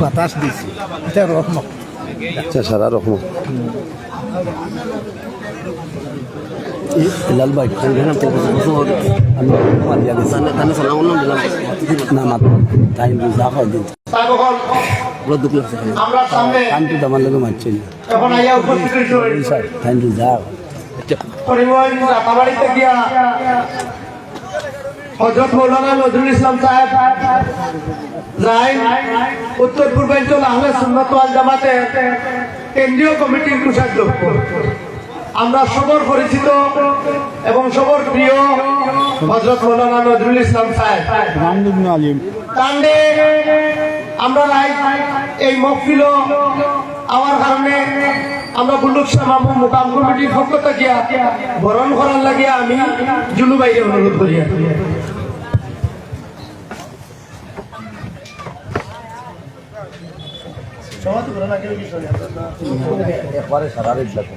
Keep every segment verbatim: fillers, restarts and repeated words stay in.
বাতাস দিছি, এটা রহমত। আচ্ছা, সারা রহমত। এই লাল ভাই, এখানে তো বছর আমি মারিয়া গেছি। তাহলে, তাহলে সালাম আলাইকুম দিলাম। না, মাত্র টাইম যা হয় দিন। বড় দুঃখ লাগছে। আমরা সামনে কান্টু দামান লোক মারছে না। এখন আইয়া উপস্থিত হয়েছে স্যার, টাইম যা। করিমগঞ্জ রাতাবাড়িতে গিয়া হযরত মাওলানা নজরুল ইসলাম সাহেব যাইন উত্তর পূর্বাঞ্চল আহলে সুন্নাত ওয়াল জামাতের কেন্দ্রীয় কমিটির কোষাধ্যক্ষ, আমরা সবর পরিচিত এবং সবর প্রিয় হযরত মাওলানা নজরুল ইসলাম সাহেব। তানরে আমরা রাইত এই মহফিল আওয়ার কারণে আমরা বুল্লুক শাহ মামু মুকাম কমিটির পক্ষ থাকিয়া বরণ করার লাগিয়া আমি জুনু ভাইরে অনুরোধ করিয়া। একবারে সারা রাত লাগবে।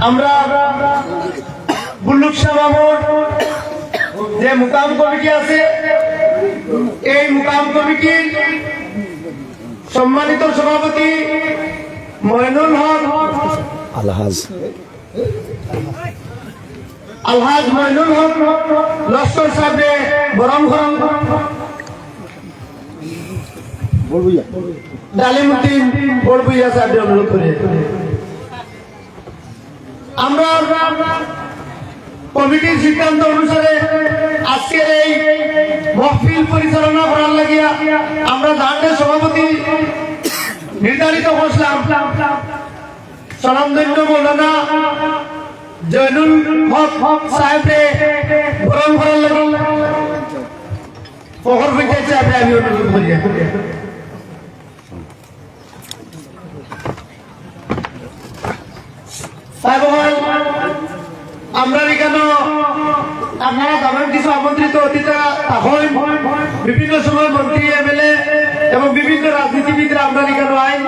আমরা বুল্লুক শাহ মামুর যে মুকাম কমিটি আছে, এই মুকাম কমিটির সম্মানিত সভাপতি ময়নুল হক, আলহাজ। আলহাজ ময়নুল হক লস্কর সাহেবরে বরণ করার, ডালিমুদ্দিন বড়বুইয়া সাহেবরে অনুরোধ করি। আমরা কমিটির সিদ্ধান্ত অনুসারে আজকের এই মহফিল পরিচালনা করার লাগিয়া আমরা দানের সভাপতি নির্ধারিত করছিলাম। স্বনামধন্য মৌলানা জয়নুল হক সাহেবরে বরণ করার লাগি ফখর পঞ্চায়েত সাহেবরে আমি অনুরোধ করি। সাহেব, আমরা এখানে আপনারা জানেন, কিছু আমন্ত্রিত অতিথিরা তখন বিভিন্ন সময় মন্ত্রী, এমএলএ এবং বিভিন্ন রাজনীতিবিদরা আমরা এখানে আইন,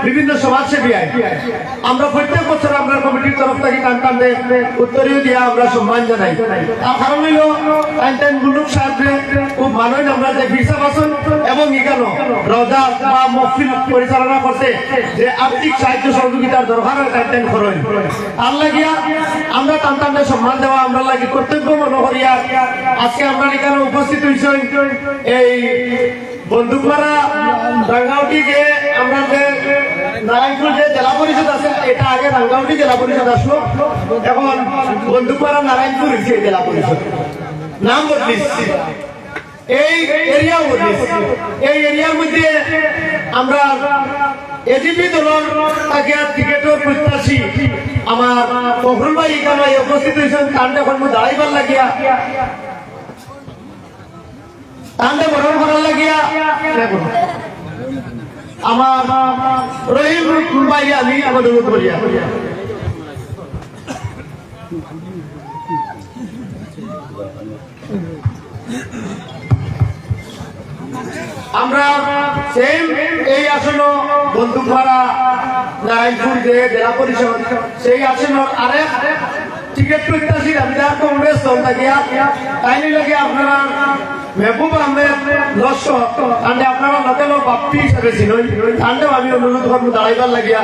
বিভিন্ন সমাজসেবী আইন। আমরা প্রত্যেক বছর আমরা কমিটির তরফ থেকে তান তানরে উত্তরীয় দিয়া আমরা সম্মান জানাই। তার কারণ হইল, তান তান মুল্লুক সাহেবরে খুব মানইন আমরা যে ফিরসা বাসন এবং এখানে রোজা বা মহফিল পরিচালনা করতে যে আর্থিক সাহায্য সহযোগিতার দরকার হয়, তান তান করইন। তার লাগিয়া আমরা তান তানরে সম্মান দেওয়া আমরা লাগি কর্তব্য মনে করিয়া আজকে আমরা এখানে উপস্থিত হইছইন। এই বন্দুকমারা রাঙ্গাউটি যে আমরা যে নারায়ণপুর যে জেলা পরিষদ আছে, এটা আগে রাঙ্গাউটি জেলা পরিষদ আসলো, এখন বন্দুকমারা নারায়ণপুর হইছে জেলা পরিষদ, নাম বদলিছে। এই এরিয়া বদলিছে। এই এরিয়ার মধ্যে আমরা এজিপি দলর থাকিয়া টিকেটর প্রত্যাশী আমার ফখরুল ভাই এখানে উপস্থিত হইছইন, তানরে এখন দাঁড়াইবার লাগিয়া তানরে বরণ করার লাগিয়া আমার রহিম ভাই আমি অনুরোধ করিয়া। আমরা সেম এই আসন বন্দুকমারা নারায়ণপুর যে জেলা পরিষদ, সেই আসনর আরেক টিকিট প্রত্যাশী দাবিদার কংগ্রেস দল থাকিয়া, তাইন লাগি আপনারা মেহবুব আহমেদ লস্কর, তানরে আপনারা লোকাল বাপ্পি হিসাবে চিনইন, তানরেও আমি অনুরোধ করমু দাঁড়াইবার লাগিয়া।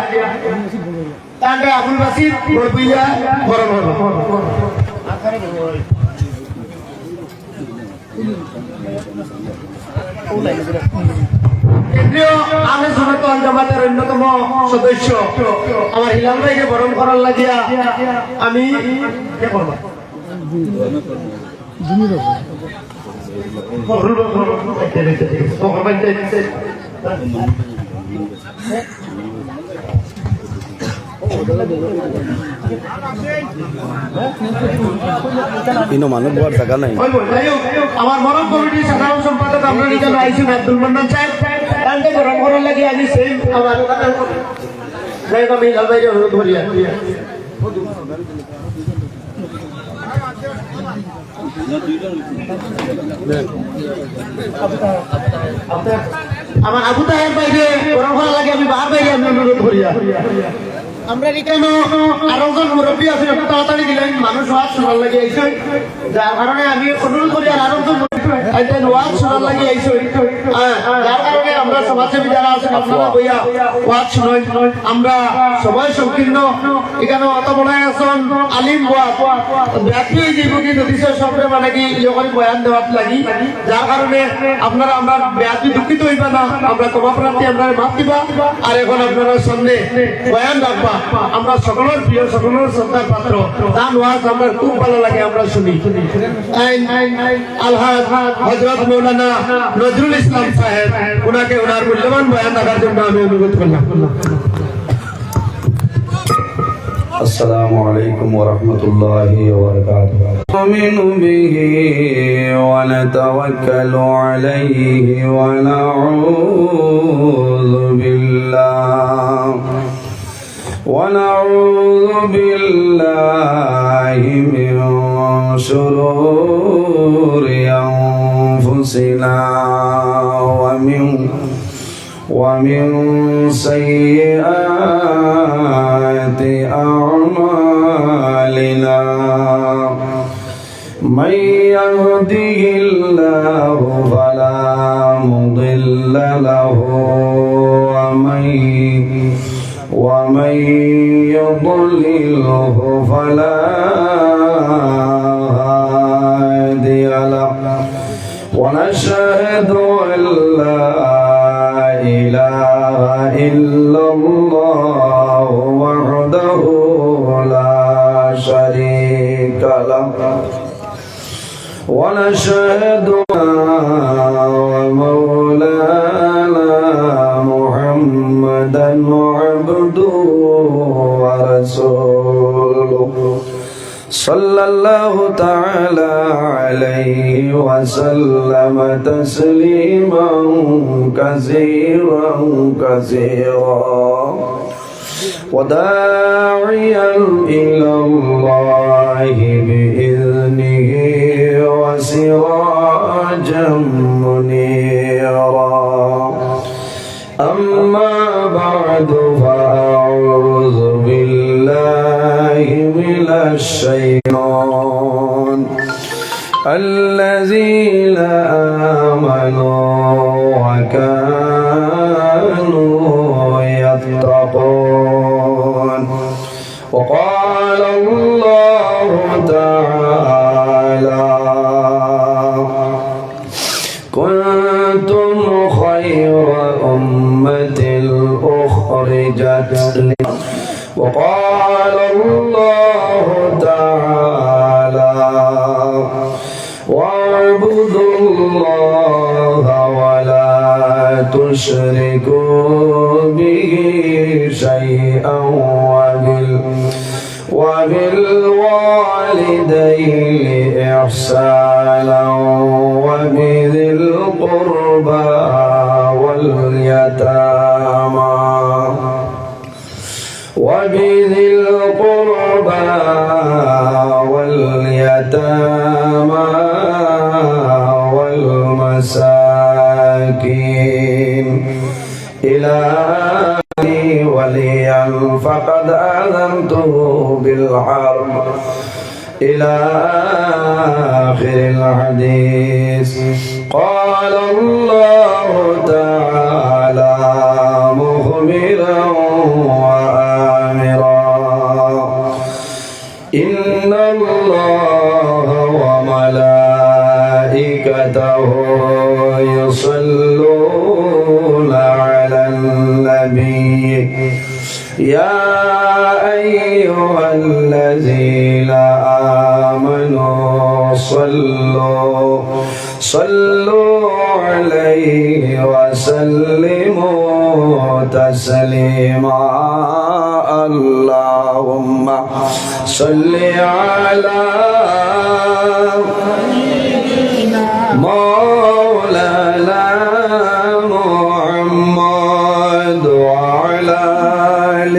তানরে আবুল বাসির বড়বুইয়া বরণ হলো। কেন্দ্রীয় আহলে সুন্নাত ওয়াল জামাতের অন্যতম সদস্য আমার হিলাল ভাইরে বরণ করার লাগিয়া আমি কে করবা? ইনো মানুষ বওয়ার জাগা নাই। ওই বল, যাই হোক, আমার মরম কমিটির সাধারণ সম্পাদক আমরা এখানে আইছইন আব্দুল মান্নান সাহেব, তানরে বরণ করার লাগি আমি সেম আমার যাই হোক, আমি হিলাল ভাইরে অনুরোধ করিয়া। আমার আবু তাহের ভাইরে বরণ করার লাগি আমি বাহার ভাইরে আমি অনুরোধ করিয়া। আমরা এখানে আরো একজন মুরব্বী আছইন, একটু তাড়াতাড়ি দিলাইন, মানুষ ওয়াজ শোনার লাগি আইছইন, যার কারণে আমি অনুরোধ করি আর আরো একজন মুরব্বী আইছইন, ওয়াজ শোনার লাগি আইছইন। হ্যাঁ, যারা আছেন আপনারা বইয়া ওয়াজ শুনইন। আমরা সময় সংকীর্ণ, এখানো অত বড় একজন আলিম ওয়াজ, ব্যাপী হয়ে যাইব, কিন্তু দেশের সবরে মানে কি ইয়ে করে বয়ান দেওয়ার লাগি, যার কারণে আপনারা আমরা ব্যাপী দুঃখিত হইবা না, আমরা ক্ষমা প্রার্থী, আপনারা মাফ দিবা। আর এখন আপনারা সামনে বয়ান রাখবা আমরা সকলের প্রিয়, সকলের শ্রদ্ধার পাত্র, তান ওয়াজ আমরা খুব ভালো লাগে, আমরা শুনি। আইন, আলহাজ হযরত মাওলানা নজরুল ইসলাম সাহেব, ওনাকে ওনার মূল্যবান বয়ান রাখার জন্য আমি অনুরোধ করলাম। السلام عليكم ورحمة الله وبركاته. نؤمن به ونتوكل عليه ونعوذ بالله، ونعوذ بالله من شرور أنفسنا ومن ومن سيئات أعمالنا. من يهده الله فلا مضل له، ومن، ومن يضلله فلا هادي له. ونشهد أن لا إله إلا الله وحده لا شريك له، ونشهد أن مولانا محمدا عبده ورسوله، صلى الله تعالى عليه وسلم تسليما كثيرا كثيرا، وداعيا إلى الله بإذنه وسراجا منيرا. أما بعد، فأعوذ بالله من الشيطان. الذين آمنوا وكانوا يتقون. وقال الله تعالى: كنتم خير أمة أخرجت للناس. وقال الله تعالى: واعبدوا الله ولا تشركوا به شيئا وبال-، وبالوالدين إحسانا وبذي القربى واليتامى، وبذي القربى واليتامى والمساكين إلى وليا فقد آذنته بالحرب. إلى آخر الحديث. قال الله تعالى مخبرا وآمرا: إن الله وملائكته يصلون على النبي، يا أيها الذين آمنوا صلوا، صلوا عليه وسلموا تسليما. اللهم صل على مولانا محمد وعلى آل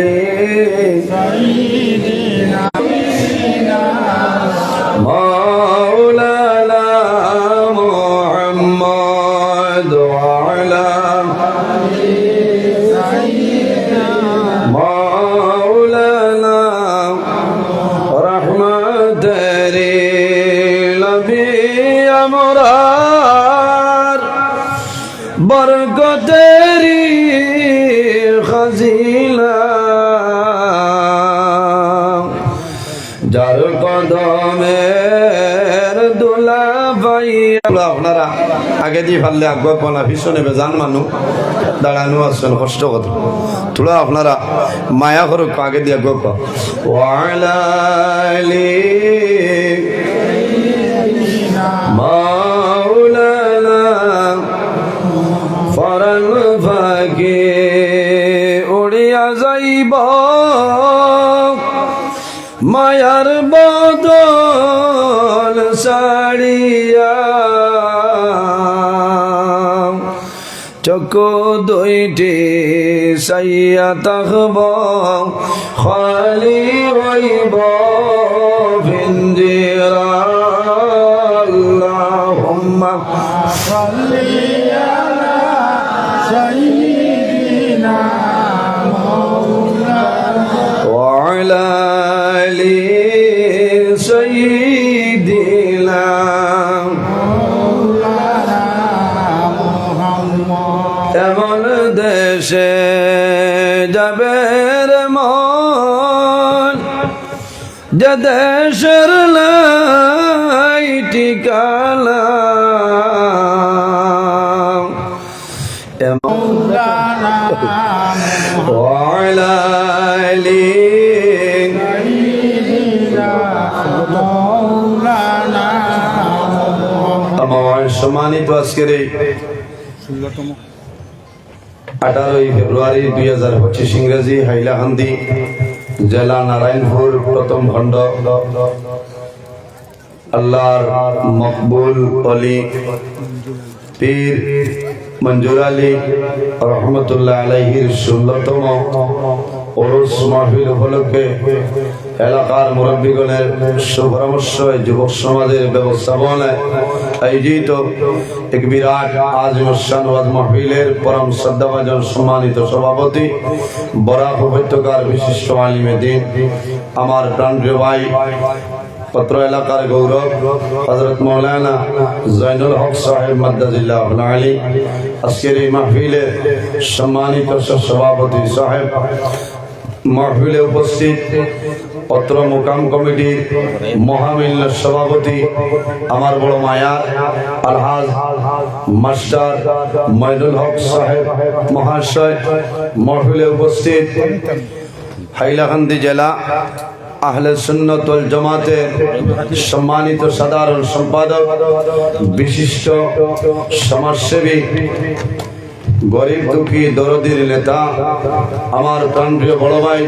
مولانا محمد وعلى مولانا رحمة للنبي أمرار بر গো তেরি খাজিনা, যার কদমের ধুলা পাইয়া। আপনারা আগেদি পারলে আগুয়া কনা, পিছনে বেজান মানুষ দাঁড়ানো আছেন, কষ্ট কত। থুড়া আপনারা মায়া করুক, আগেদি আগুয়া কনা। ওয়ালা আলি মাওলানা পরান পাখি উড়িয়া যাইব মায়ার বাদল ছাড়িয়া। চক্ষু দুইটি চাইয়া থাকব, খালি হইব পিঞ্জিরা। আল্লাহুম্মা সাল্লি আলা সাইয়্যিদিনা মাওলানা ওয়া আলা আলি সাইয়্যিদিনা। এমন দেশে যাবে রে মন, যে দেশের নাই ঠিকানা। এমন ওয়ালা আলি। আমার সম্মানিত আজকের এই আঠারোই ফেব্রুয়ারি দুই হাজার পঁচিশ ইংরেজি, হাইলাকান্দি জেলা, নারায়ণপুর প্রথম খণ্ড, আল্লাহর মকবুল অলি পীর মঞ্জুর আলী রহমতুল্লাহ আলাইহির ষোলোতম ওরস মাহফিল উপলক্ষে এলাকার মুরব্বীগণের সুপরামর্শে যুবক সমাজের ব্যবস্থাপনায় আয়োজিত এক বিরাট আজিমুশ শান ওয়াজ মাহফিলের পরম শ্রদ্ধাভাজন সম্মানিত সভাপতি, বরাক উপত্যকার বিশিষ্ট আলিমে দ্বীন, আমার প্রাণপ্রিয় ভাই, অত্র এলাকার গৌরব হযরত মাওলানা জয়নুল হক সাহেব মাদ্দাজিল্লাহুল আলী, আজকের এই মাহফিলের সম্মানিত সভাপতি সাহেব, মাহফিলে উপস্থিত অত্র মোকাম কমিটির মহামান্য সভাপতি, আমার বড় মায়ার আলহাজ মাস্টার ময়নুল হক সাহেব মহাশয়, মাহফিলে উপস্থিত হাইলাকান্দি জেলা আহলে সুন্নত ওয়াল জামাতের সম্মানিত সাধারণ সম্পাদক, বিশিষ্ট সমাজসেবী, গরিব দুঃখী দরদির নেতা, আমার প্রাণপ্রিয় বড় ভাই,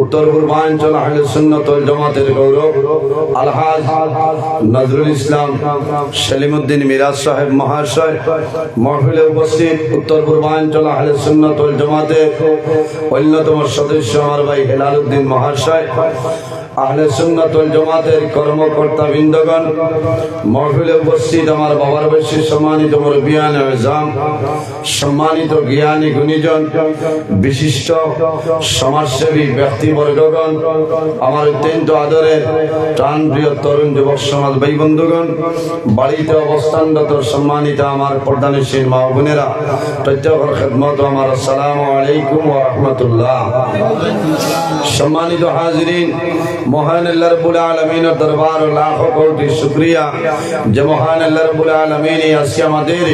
উত্তর পূর্বাঞ্চল আহলে সুন্নত ওয়াল জামাতের গৌরব আলহাজ নজরুল ইসলাম সেলিমউদ্দিন মিরাজ সাহেব মহাশয়, মাহফিলে উপস্থিত উত্তর পূর্বাঞ্চল আহলে সুন্নত ওয়াল জামাতের অন্যতম সদস্য আমার ভাই হেলালউদ্দিন মহাশয়, আহলে সুন্নাত ওয়াল জামাতের কর্মকর্তা বৃন্দগণ, মাহফিলে উপস্থিত আমার বাবার বয়সী সম্মানিত মুরব্বিয়ানে আজম, সম্মানিত জ্ঞানী গুণীজন, বিশিষ্ট সমাজসেবী ব্যক্তিবর্গগণ, আমার অত্যন্ত আদরের প্রাণপ্রিয় তরুণ যুবক সমাজ ভাই বন্ধুগণ, বাড়িতে অবস্থানরত সম্মানিত আমার পর্দানশীল মা বোনেরা, প্রত্যেকের খেদমত আমার আসসালামু আলাইকুম ওয়া রাহমাতুল্লাহ। সম্মানিত হাজিরিন, মহান আল্লাহ রাব্বুল আলামিনের দরবারো লাখো কোটি শুকরিয়া যে মহান আল্লাহ রাব্বুল আলামিন আজকে আমাদের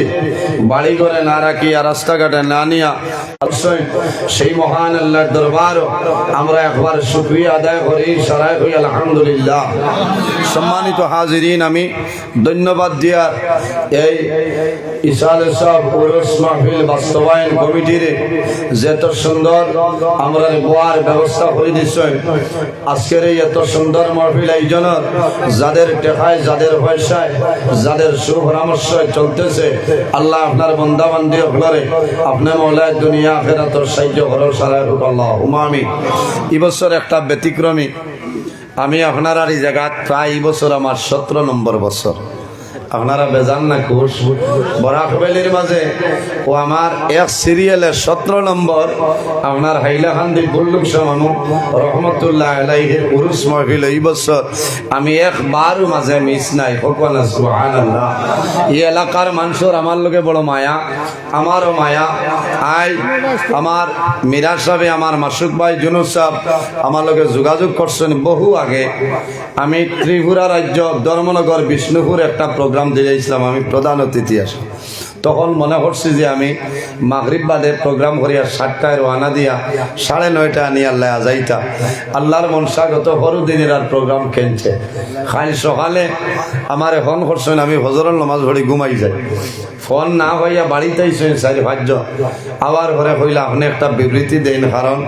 বাড়ি ঘরে না রাখিয়া, রাস্তাঘাটে না নিয়া, অবশ্যই সেই মহান আল্লাহর দরবারো আমরা একবার শুকরিয়া আদায় করি, সারাই করি আলহামদুলিল্লাহ। সম্মানিত হাজিরিন, আমি ধন্যবাদ দিয়ার এই ইসালে সব উরুস মাহফিল বাস্তবায়ন কমিটিরে যে এত সুন্দর আমরারে বওয়ার ব্যবস্থা করি দিছইন। আজকের এই এত সুন্দর মাহফিল আয়োজনর যাদের টেকায়, যাদের পয়সায়, যাদের সুপরামর্শে চলতেছে, আল্লাহ আপনার বন্দা বান্দি অকলরে আপনে মওলায় দুনিয়া আখেরাতর সাহায্য করো, সারাই হোক, আল্লাহুম্মা আমিন। এই বছর একটা ব্যতিক্রমী, আমি আপনারার এই জাগাত প্রায় এই বছর আমার সতেরো নম্বর বছর। আপনারা বেজান না খুশ? বরাক ভ্যালির মাঝে ও আমার এক সিরিয়ালে সতেরো নম্বর আপনার হাইলাকান্দি গুল্লুক শাহ মামু রহমতুল্লাহ আলাইহির উরুস মাহফিল এই বছর আমি একবারও মাঝে মিস নাই। কউক্কা না সুবহানাল্লাহ। এই এলাকার মানষর আমার লগে বড় মায়া, আমারও মায়া। আই আমার মিরাজ সাহেবে, আমার মাসুক ভাই, জুনুস সাহেব আমার লগে যোগাযোগ করছইন বহু আগে। আমি ত্রিপুরা রাজ্য ধর্মনগর বিষ্ণুপুর একটা প্রোগ্রাম দিলাইছলাম, আমি প্রধান অতিথি আছি। তখন মনে করছি যে আমি মাগরিব বাদে প্রোগ্রাম করিয়া সাতটায় রওয়ানা দিয়া সাড়ে নয়টায় আনিয়া লইয়া যাইতাম। আল্লাহর মনশা গত পরদিনর আর প্রোগ্রাম cancel। কাইল সকালে আমারে ফোন করছইন, আমি ফজরর নামাজ পড়ি ঘুমাই যাই। ফোন না পাইয়া বাড়িত আইছইন চাইর পাঁচজন, আওয়ার পরে কইলা, "আপনে একটা বিবৃতি দেইন, কারণ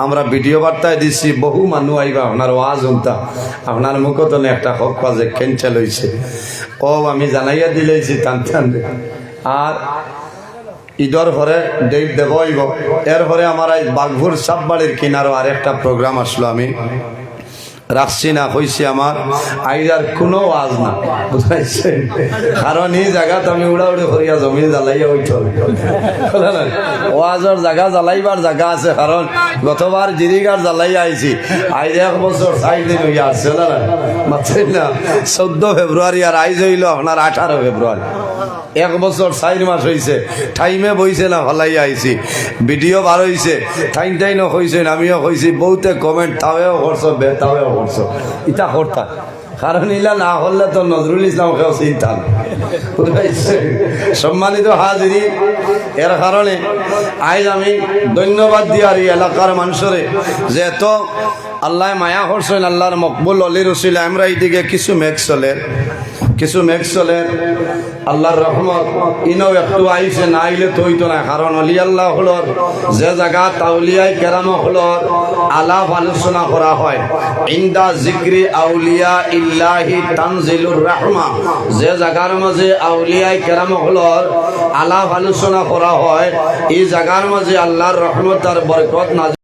আমরা ভিডিও বার্তায় দিছি, বহু মানুষ আইবা আপনার ওয়াজ হুনতা, আপনার মুখ তনে একটা কউক্কা যে cancel অইছে।" ও আমি জানাইয়া দিলাইছি তান তানরে। আর ইদর পরে date দেওয়া অইবো। এরপরে আমার আইজ বাঘপুর সাববাড়ির কিনারো আরেকটা প্রোগ্রাম আছলো, আমি রাখছি না, কইছি আমার আইজ আর কুনু ওয়াজ না, বুঝাইছে? কারণ ই জাগাত আমি উড়াউড়ি করিয়া জমিন জ্বালাইয়া অইতো। ওয়াজর জাগা জ্বালাইবার জাগা আছে, কারণ গতবার জিরিগার জ্বালাইয়া আইছি, আইজ এক বছর চাইর দিন অইয়া আছে, না, না, মাতছইন না? চৌদ্দ ফেব্রুয়ারি আর আইজ অইলো আপনার আঠারো ফেব্রুয়ারি। এক বছর চাইর মাস অইছে, টাইমে বইছে না, ফালাইয়া আইছি। ভিডিও বার অইছে, তাইন তাইনও কইছইন, আমিও কইছি, বহুতে comment তাওয়েও করছো, বে তাওয়েও করছো, ইতা করতা। কারণ ইলা না করলে তো নজরুল ইসলাম কেউ চিনতা না। বুঝাইছে? সম্মানিত হাজিরি, এর কারণে আইজ আমি ধন্যবাদ দিয়ার ই এলাকার মানষরে যে এত আল্লায় মায়া করছইন, আল্লাহর মকবুল অলির উসিলায় আমরা ইদিকে কিছু মেঘ চলের, কিছু মেঘ চলের, আল্লাহর রহমত ইনো একটু আইছে, না আইলে তো অইতো না। কারণ অলি আল্লাহ অকলর যে জাগাত আউলিয়ায়ে কেরাম অকলর আলাপ আলোচনা করা হয়, ইনদা জিকরি আউলিয়া ইল্লাহি তানজিলুর রাহমা, যে জাগার মাঝে আউলিয়ায়ে কেরাম অকলর আলাপ আলোচনা করা হয়, ই জাগার মাঝে আল্লাহর রহমত আর বরকত নাজিল